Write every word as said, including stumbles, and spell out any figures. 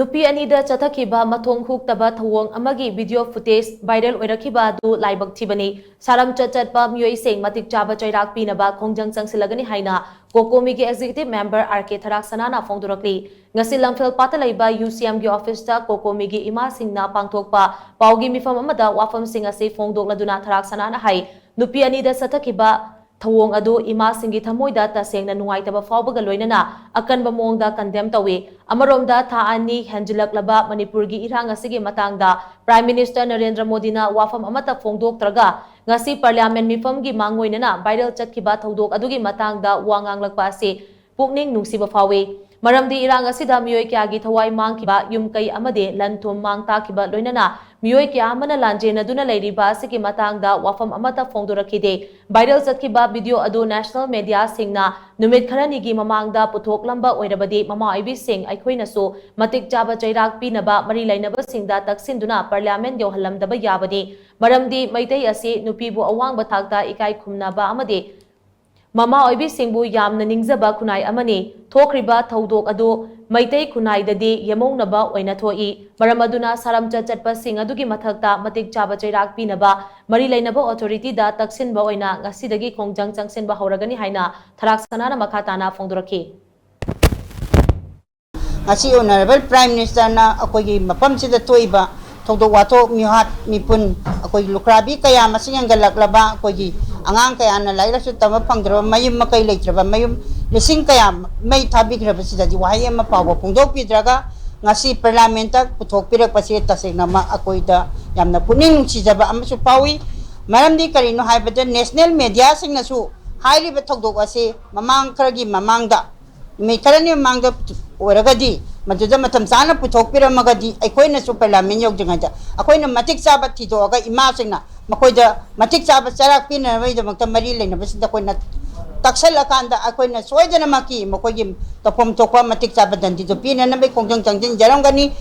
ꯅꯨꯄꯤ ꯑꯅꯤꯗ ꯆꯠꯊꯈꯤꯕ ꯃꯊꯣꯡ ꯍꯨꯛꯇꯕ ꯊꯧꯑꯣꯡ ꯑꯃꯒꯤ video footage viral ꯑꯣꯏꯔꯛꯈꯤꯕ ꯑꯗꯨ ꯂꯥꯏꯕꯛ ꯊꯤꯕꯅꯤ꯫ ꯁꯥꯔꯝꯆꯠ ꯆꯠꯄ ꯃꯤꯑꯣꯏꯁꯤꯡ ꯃꯇꯤꯛ ꯆꯥꯕ ꯆꯩꯔꯥꯛ ꯄꯤꯅꯕ ꯈꯣꯡꯖꯪ ꯆꯪꯁꯤꯜꯂꯒꯅꯤ ꯍꯥꯏꯅ ꯀꯣꯀꯣꯃꯤꯒꯤ executive member ꯑꯥꯔ ꯀꯦ ꯊꯔꯥꯛꯁꯅꯥꯅ ꯐꯣꯡꯗꯣꯔꯛꯂꯤ꯫ ꯉꯁꯤ ꯂꯝꯐꯦꯜ ꯄꯥꯠꯇ ꯂꯩꯕ ꯌꯨ ꯁꯤ ꯑꯦꯝꯒꯤ officeꯇ ꯀꯣꯀꯣꯃꯤꯒꯤ ꯏꯃꯥꯁꯤꯡꯅ ꯄꯥꯡꯊꯣꯛꯄ ꯄꯥꯎꯒꯤ ꯃꯤꯐꯝ ꯑꯃꯗ ꯋꯥꯐꯝꯁꯤꯡ ꯑꯁꯤ ꯐꯣꯡꯗꯣꯛꯂꯗꯨꯅ ꯊꯔꯥꯛꯁꯅꯥꯅ ꯍꯥꯏ, ꯅꯨꯄꯤ ꯑꯅꯤꯗ ꯆꯠꯊꯈꯤꯕ ꯊꯧꯑꯣꯡ ꯑꯗꯨ ꯏꯃꯥꯁꯤꯡꯒꯤ ꯊꯃꯣꯏꯗ ꯇꯁꯦꯡꯅ ꯅꯨꯡꯉꯥꯏꯇꯕ ꯐꯥꯎꯕꯒ ꯂꯣꯏꯅꯅ ꯑꯀꯟꯕ ꯃꯑꯣꯡꯗ condemn ꯇꯧꯏ꯫ ꯑꯃꯔꯣꯝꯗ, ꯊꯥ ꯑꯅꯤ ꯍꯦꯟꯖꯤꯜꯂꯛꯂꯕ ꯃꯅꯤꯄꯨꯔꯒꯤ ꯏꯔꯥꯡ ꯑꯁꯤꯒꯤ ꯃꯇꯥꯡꯗ Prime Minister ꯅꯔꯦꯟꯗ꯭ꯔ ꯃꯣꯗꯤꯅ ꯋꯥꯐꯝ ꯑꯃꯠꯇ ꯐꯣꯡꯗꯣꯛꯇ꯭ꯔꯒ ꯉꯁꯤ Parliament ꯃꯤꯐꯝꯒꯤ ꯃꯥꯡꯑꯣꯏꯅꯅ viral ꯆꯠꯈꯤꯕ ꯊꯧꯗꯣꯛ ꯑꯗꯨꯒꯤ ꯃꯇꯥꯡꯗ ꯋꯥ ꯉꯥꯡꯂꯛꯄ ꯑꯁꯤ ꯄꯨꯛꯅꯤꯡ ꯅꯨꯡꯁꯤꯕ ꯐꯥꯎꯏ꯫ ꯃꯔꯝꯗꯤ ꯏꯔꯥꯡ ꯑꯁꯤꯗ ꯃꯤꯑꯣꯏ ꯀꯌꯥꯒꯤ ꯊꯋꯥꯏ ꯃꯥꯡꯈꯤꯕ, ꯌꯨꯝ ꯀꯩ ꯑꯃꯗꯤ ꯂꯟ ꯊꯨꯝ ꯃꯥꯡ ꯇꯥꯛꯈꯤꯕ, ꯂꯣꯏꯅꯅ ꯃꯤꯑꯣꯏ ꯀꯌꯥ ꯑꯃꯅ ꯂꯥꯟꯖꯦꯟꯅꯗꯨꯅ ꯂꯩꯔꯤꯕ ꯑꯁꯤꯒꯤ ꯃꯇꯥꯡꯗ ꯋꯥꯐꯝ ꯑꯃꯠꯇ ꯐꯣꯡꯗꯣꯔꯛꯈꯤꯗꯦ꯫ Viral ꯆꯠꯈꯤꯕ video ꯑꯗꯨ national mediaꯁꯤꯡꯅ ꯅꯨꯃꯤꯠ ꯈꯔꯅꯤꯒꯤ ꯃꯃꯥꯡꯗ ꯄꯨꯊꯣꯛꯂꯝꯕ ꯑꯣꯏꯔꯕꯗꯤ ꯃꯃꯥ ꯑꯣꯏꯕꯤꯁꯤꯡ ꯑꯩꯈꯣꯏꯅꯁꯨ ꯃꯇꯤꯛ ꯆꯥꯕ ꯆꯩꯔꯥꯛ ꯄꯤꯅꯕ ꯃꯔꯤ ꯂꯩꯅꯕꯁꯤꯡꯗ ꯇꯛꯁꯤꯟꯗꯨꯅ Parliament ꯌꯧꯍꯜꯂꯝꯗꯕ ꯌꯥꯕꯅꯤ꯫ ꯃꯔꯝꯗꯤ ꯃꯩꯇꯩ ꯑꯁꯤ ꯅꯨꯄꯤꯕꯨ ꯑꯋꯥꯡꯕ ꯊꯥꯛꯇ ꯏꯀꯥꯏ ꯈꯨꯝꯅꯕ ꯑꯃꯗꯤ ꯃꯃꯥ ꯑꯣꯏꯕꯤꯁꯤꯡꯕꯨ ꯌꯥꯝꯅ ꯅꯤꯡꯖꯕ ꯈꯨꯟꯅꯥꯏ ꯑꯃꯅꯤ꯫ ꯊꯣꯛꯈ꯭ꯔꯤꯕ ꯊꯧꯗꯣꯛ ꯑꯗꯨ ꯃꯩꯇꯩ ꯈꯨꯟꯅꯥꯏꯗꯗꯤ ꯌꯦꯃꯧꯅꯕ ꯑꯣꯏꯅ ꯊꯣꯛꯏ꯫ ꯃꯔꯝ ꯑꯗꯨꯅ ꯁꯥꯔꯝꯆꯠ ꯆꯠꯄꯁꯤꯡ ꯑꯗꯨꯒꯤ ꯃꯊꯛꯇ ꯃꯇꯤꯛ ꯆꯥꯕ ꯆꯩꯔꯥꯛ ꯄꯤꯅꯕ ꯃꯔꯤ ꯂꯩꯅꯕ authorityꯗ ꯇꯛꯁꯤꯟꯕ ꯑꯣꯏꯅ ꯉꯁꯤꯗꯒꯤ ꯈꯣꯡꯖꯪ ꯆꯪꯁꯤꯟꯕ ꯍꯧꯔꯒꯅꯤ ꯍꯥꯏꯅ ꯊꯔꯥꯛꯁꯅꯥꯅ ꯃꯈꯥ ꯇꯥꯅ ꯐꯣꯡꯗꯣꯔꯛꯈꯤ꯫ ꯉꯁꯤ Honourable Prime Ministerꯅ ꯑꯩꯈꯣꯏꯒꯤ ꯃꯐꯝꯁꯤꯗ ꯊꯣꯛꯏꯕ ꯊꯧꯗꯣꯛ ꯋꯥꯊꯣꯛ, ꯃꯤꯍꯥꯠ ꯃꯤꯄꯨꯟ, ꯑꯩꯈꯣꯏꯒꯤ ꯂꯨꯈ꯭ꯔꯥꯕꯤ ꯀꯌꯥ ꯃꯁꯤꯡ ꯍꯦꯟꯒꯠꯂꯛꯂꯕ, ꯑꯩꯈꯣꯏꯒꯤ ꯑꯉꯥꯡ ꯀꯌꯥꯅ ꯂꯥꯏꯔꯤꯛ ꯂꯥꯏꯁꯨ ꯇꯝꯕ ꯐꯪꯗ꯭ꯔꯕ, ꯃꯌꯨꯝ ꯃꯀꯩ ꯂꯩꯇ꯭ꯔꯕ, ꯃꯌꯨꯝ ꯂꯤꯁꯤꯡ ꯀꯌꯥ ꯃꯩ ꯊꯥꯕꯤꯈ꯭ꯔꯕꯁꯤꯗꯗꯤ ꯋꯥꯍꯩ ꯑꯃ ꯐꯥꯎꯕ ꯐꯣꯡꯗꯣꯛꯄꯤꯗ꯭ꯔꯒ ꯉꯁꯤ Parliamentꯇ ꯄꯨꯊꯣꯛꯄꯤꯔꯛꯄꯁꯦ ꯇꯁꯦꯡꯅꯃꯛ ꯑꯩꯈꯣꯏꯗ ꯌꯥꯝꯅ ꯄꯨꯛꯅꯤꯡ ꯅꯨꯡꯁꯤꯖꯕ ꯑꯃꯁꯨ ꯐꯥꯎꯏ꯫ ꯃꯔꯝꯗꯤ ꯀꯔꯤꯅꯣ ꯍꯥꯏꯕꯗ national mediaꯁꯤꯡꯅꯁꯨ ꯍꯥꯏꯔꯤꯕ ꯊꯧꯗꯣꯛ ꯑꯁꯤ ꯃꯃꯥꯡ ꯈꯔꯒꯤ ꯃꯃꯥꯡꯗ, ꯅꯨꯃꯤꯠ ꯈꯔꯅꯤ ꯃꯃꯥꯡꯗ ꯑꯣꯏꯔꯒꯗꯤ ꯃꯗꯨꯗ ꯃꯇꯝ ꯆꯥꯅ ꯄꯨꯊꯣꯛꯄꯤꯔꯝꯃꯒꯗꯤ ꯑꯩꯈꯣꯏꯅꯁꯨ Parliament ꯌꯧꯗ꯭ꯔꯤꯉꯩꯗ ꯑꯩꯈꯣꯏꯅ ꯃꯇꯤꯛ ꯆꯥꯕ ꯊꯤꯗꯣꯛꯑꯒ ꯏꯃꯥꯁꯤꯡꯅ ꯃꯈꯣꯏꯗ ꯃꯇꯤꯛ ꯆꯥꯕ ꯆꯩꯔꯥꯛ ꯄꯤꯅꯅꯕꯒꯤꯗꯃꯛꯇ ꯃꯔꯤ ꯂꯩꯅꯕꯁꯤꯡꯗ ꯑꯩꯈꯣꯏꯅ ꯇꯛꯁꯜꯂꯀꯥꯟꯗ ꯑꯩꯈꯣꯏꯅ ꯁꯣꯏꯗꯅꯃꯛꯀꯤ ꯃꯈꯣꯏꯒꯤ ꯇꯧꯐꯝ ꯊꯣꯛꯄ ꯃꯇꯤꯛ ꯆꯥꯕ ꯗꯟꯗꯤꯗꯨ ꯄꯤꯅꯅꯕꯒꯤ ꯈꯣꯡꯖꯪ ꯆꯪꯁꯤꯟꯖꯔꯝꯒꯅꯤ꯫